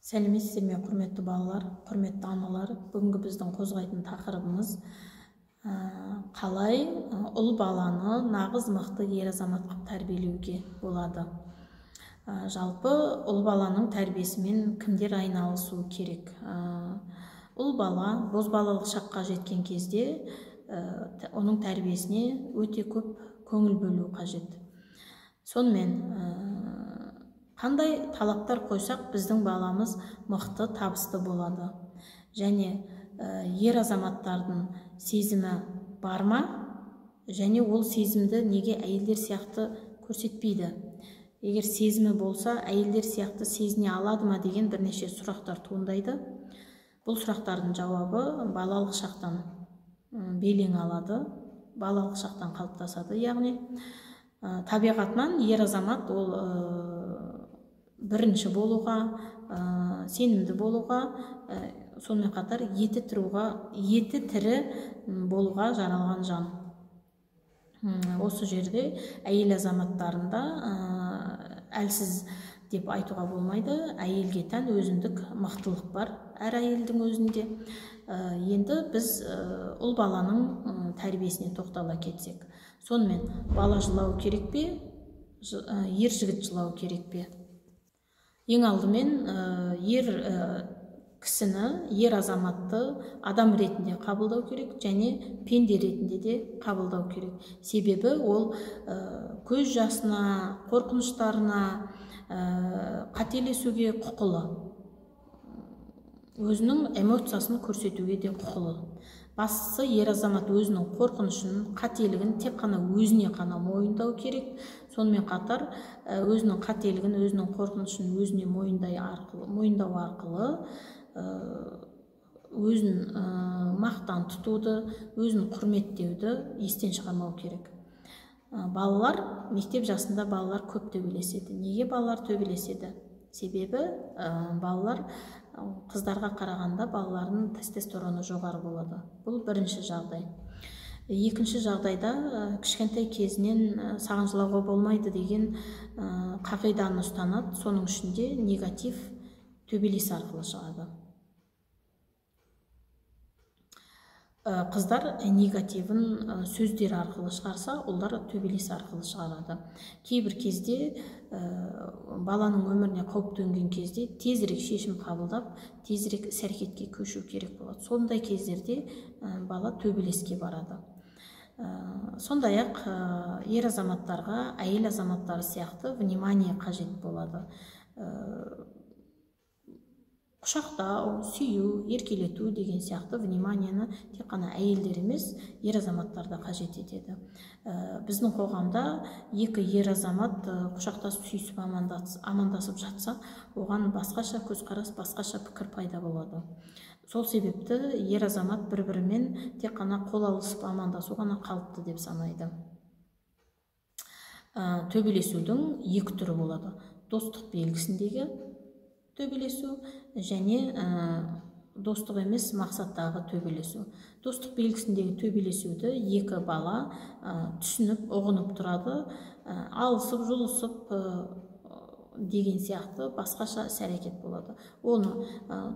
Сәлеметсіздер ме, құрметті балалар, құрметті аналар. Бүгінгі біздің қозғайтын тақырыбымыз қалай ұл баланы нағыз мықты ер азамат қып тәрбиелеуге болады. Жалпы ұл баланың тәрбиесімен кімдер айналысу керек? Ұл бала бозбалалық шаққа жеткен кезде оның тәрбиесіне өте көп көңіл бөлу қажет. Сонымен қандай талаптар қойсақ, біздің баламыз мықты, табысты болады? Және ер азаматтардың сезімі бар ма? Және ол сезімді неге әйелдер сияқты көрсетпейді? Егер сезімі болса, әйелдер сияқты сезіне алады ма деген бірнеше сұрақтар туындайды. Бұл сұрақтардың жауабы балалық шақтан белең алады, балалық шақтан қалыптасады. Яғни табиғатынан ер азамат ол бірінші болуға, сенімді болуға, сонымен қатар еті тірі болуға жаралған жан. Осы жерде әйел азаматтарында әлсіз деп айтуға болмайды. Әйелге тән өзіндік мықтылық бар әр әйелдің өзінде. Енді біз ұл баланың тәрбиесіне тоқтала кетсек. Сонымен бала жылау керек пе, ер жігіт жылау керек пе? Ең алдымен ер кісіні, ер азаматты адам ретінде қабылдау керек және пенде ретінде де қабылдау керек. Себебі ол көз жасына, қорқыныштарына, қателесуге құқылы. Өзінің эмоциясын көрсетуге де құқылы. Бастысы, ер азамат өзінің қорқынышын, қателігін тек қана өзіне қана мойындау керек. Сонымен қатар өзінің қателігін, өзінің қорқынышын өзіне мойындау арқылы өзін мақтан тұтуды, өзін құрметтеуді естен шығармау керек. Балалар, мектеп жасында балалар көп төбелеседі. Неге балалар төбелеседі? Себебі балалар қыздарға қарағанда балалардың тестостероны жоғары болады. Бұл бірінші жағдай. Екінші жағдайда кішкентай кезінен саған жылауға болмайды деген қағиданы ұстанады. Соның ішінде негатив төбелес арқылы шығады. Қыздар негативін сөздер арқылы шығарса, ұлдар төбелес арқылы шығарады. Кейбір кезде баланың өміріне қауіп төнген кезде тезірек шешім қабылдап, тезірек іс-әрекетке көшу керек болады. Сондай кездерде бала төбелеске барады. Сондай-ақ ер азаматтарға әйел азаматтары сияқты внимание қажет болады. Құшақтау, сүю, еркелету деген сияқты вниманиені тек қана әйелдер емес, ер азаматтар да қажет етеді. Біздің қоғамда екі ер азамат құшақтасып, сүйісіп, амандасып жатса, оған басқаша көзқарас, басқаша пікір пайда болады. Сол себепті ер азамат бір-бірімен тек қана қол алысып амандасу ғана қалыпты деп санайды. Төбелесудің екі түрі болады. Достық белгісіндегі төбелесу және достық емес мақсаттағы төбелесу. Достық белгісіндегі төбелесуді екі бала түсініп, ұғынып тұрады, алысып, жұлысып деген сияқты басқаша іс-әрекет болады. Оны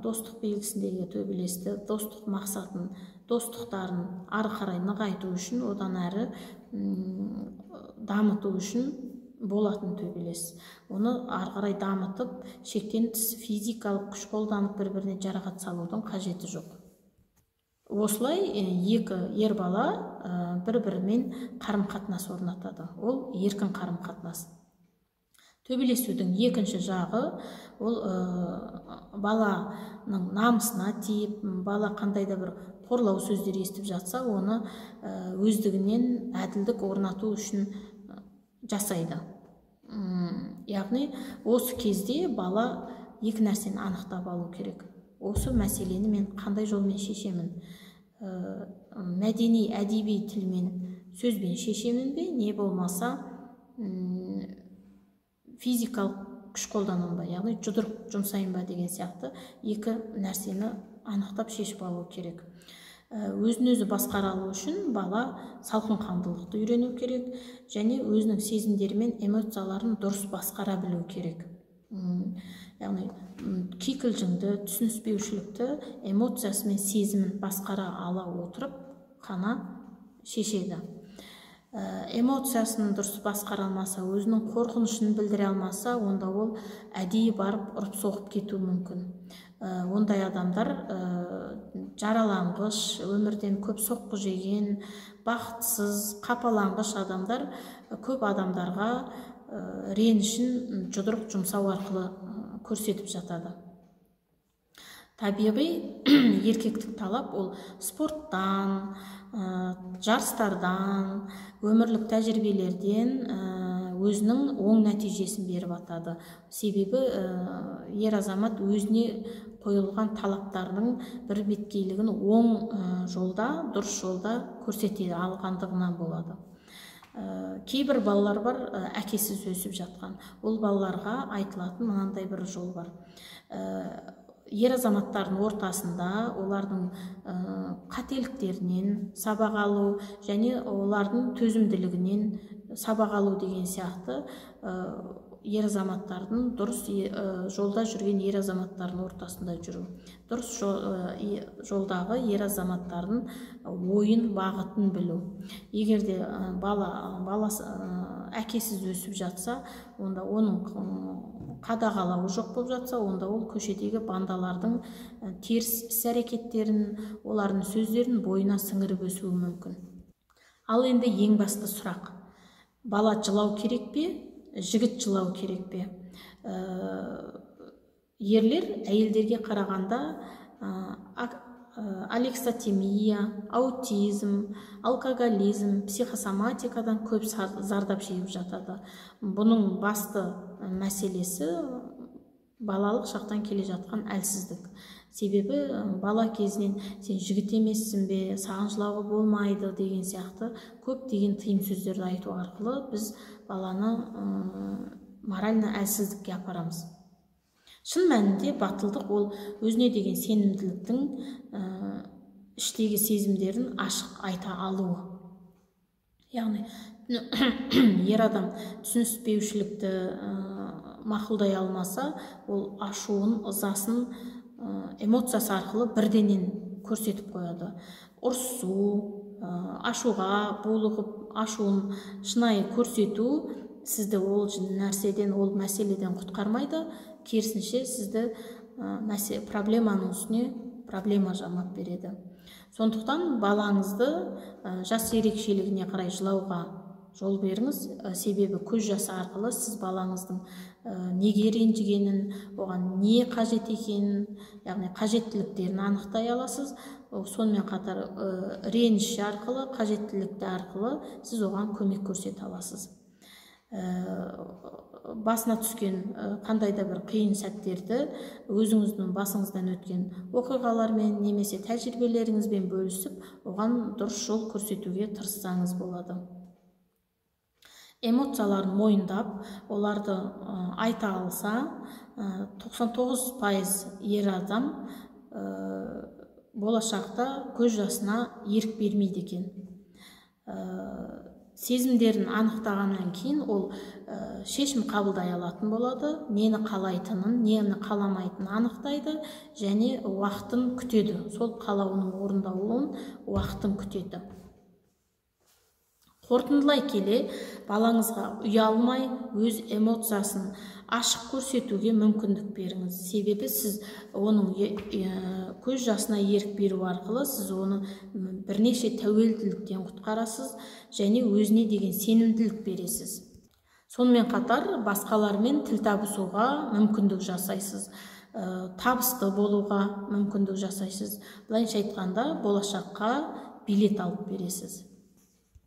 достық белгісіндегі төбелесті, достық мақсатын, достықтарын ары қарай нығайту үшін, одан әрі дамыту үшін болатын төбелес. Оны ары қарай дамытып, шектен тыс физикалық күш қолданып бір-біріне жарақат салудың қажеті жоқ. Осылай екі ер бала бір-бірімен қарым-қатынас орнатады. Ол еркін қарым-қатынас. Төбелесудің екінші жағы ол баланың намысына тиіп, бала қандай да бір қорлау сөздер естіп жатса, оны өздігінен әділдік орнату үшін жасайды. Яғни осы кезде бала екі нәрсені анықтап алу керек. Осы мәселені мен қандай жолмен шешемін? Мәдени, әдеби тілмен, сөзбен шешемін бе, не болмаса физикалық күш қолданамын ба, яғни жұдырық жұмсайын ба деген сияқты екі нәрсені анықтап шешіп алу керек. Өзін өзі басқара алу үшін бала салқын қандылықты үйрену керек және өзінің сезімдері мен эмоцияларын дұрыс басқара білу керек. Яғни кикілжіңді, түсініспеушілікті эмоциясы мен сезімін басқара ала отырып қана шешеді. Эмоциясын дұрыс басқара алмаса, өзінің қорқынышын білдіре алмаса, онда ол әдейі барып ұрып соғып кетуі мүмкін. Ондай адамдар жараланғыш, өмірден көп соққы жеген, бақытсыз, қапаланғыш адамдар көп адамдарға ренішін жұдырық жұмсау арқылы көрсетіп жатады. Табиғи еркектік талап ол спорттан, жарыстардан, өмірлік тәжірибелерден өзінің оң нәтижесін беріп атады. Себебі ер азамат өзіне қойылған талаптардың бір беткейлігін оң жолда, дұрыс жолда көрсете алғандығынан болады. Кейбір балалар бар, әкесіз өсіп жатқан. Ол балаларға айтылатын мынандай бір жол бар. Ер азаматтардың ортасында олардың қателіктерінен сабақ алу және олардың төзімділігінен сабақ алу деген сияқты, ер азаматтардың дұрыс жолда жүрген ер азаматтардың ортасында жүру, дұрыс жолдағы ер азаматтардың ойын, бағытын білу. Егер де баласы әкесіз өсіп жатса, онда оның қадағалауы жоқ болып жатса, онда ол көшедегі бандалардың теріс іс әрекеттерін, олардың сөздерін бойына сіңіріп өсуі мүмкін. Ал енді ең басты сұрақ: бала жылау керек пе, жігіт жылау керек пе? Ерлер әйелдерге қарағанда алекситимия, аутизм, алкоголизм, психосоматикадан көп зардап шегіп жатады. Бұның басты мәселесі балалық шақтан келе жатқан әлсіздік. Себебі бала кезінен «сен жігіт емессің бе, саған жылауға болмайды» деген сияқты көптеген тыйым сөздерді айту арқылы біз баланы морально әлсіздікке апарамыз. Шын мәнінде батылдық ол өзіне деген сенімділіктің, іштегі сезімдерін ашық айта алуы. Яғни ер адам түсініспеушілікті мақұлдай алмаса, ол ашуын, ызасын эмоциясы арқылы бірденен көрсетіп қояды. Ұрысу, ашуға булығып, ашуын шынайы көрсету сізді ол нәрседен, ол мәселеден құтқармайды, керісінше сізді проблеманың үстіне проблема жамап береді. Сондықтан балаңызды жас ерекшелігіне қарай жылауға жол беріңіз. Себебі көз жасы арқылы сіз балаңыздың неге ренжігенін, оған не қажет екенін, яғни қажеттіліктерін анықтай аласыз. Сонымен қатар реніш арқылы, қажеттілікті арқылы сіз оған көмек көрсете аласыз. Басына түскен қандай да бір қиын сәттерді өзіңіздің басыңыздан өткен оқиғалармен немесе тәжірибелеріңізбен бөлісіп, оған дұрыс жол көрсетуге тырыссаңыз болады. Эмоцияларын мойындап, оларды айта алса, 99% ер адам болашақта көз жасына ерік бермейді екен. Сезімдерін анықтағаннан кейін ол шешім қабылдай алатын болады, нені қалайтынын, нені қаламайтынын анықтайды және уақытын күтеді. Сол қалауының орындалуын, уақытын күтеді. Қорытындылай келе, балаңызға ұялмай өз эмоциясын ашық көрсетуге мүмкіндік беріңіз. Себебі сіз оның көз жасына ерік беру арқылы сіз оны бірнеше тәуелділіктен құтқарасыз және өзіне деген сенімділік бересіз. Сонымен қатар басқалармен тіл табысуға мүмкіндік жасайсыз, табысты болуға мүмкіндік жасайсыз. Былайынша айтқанда, болашаққа билет алып бересіз.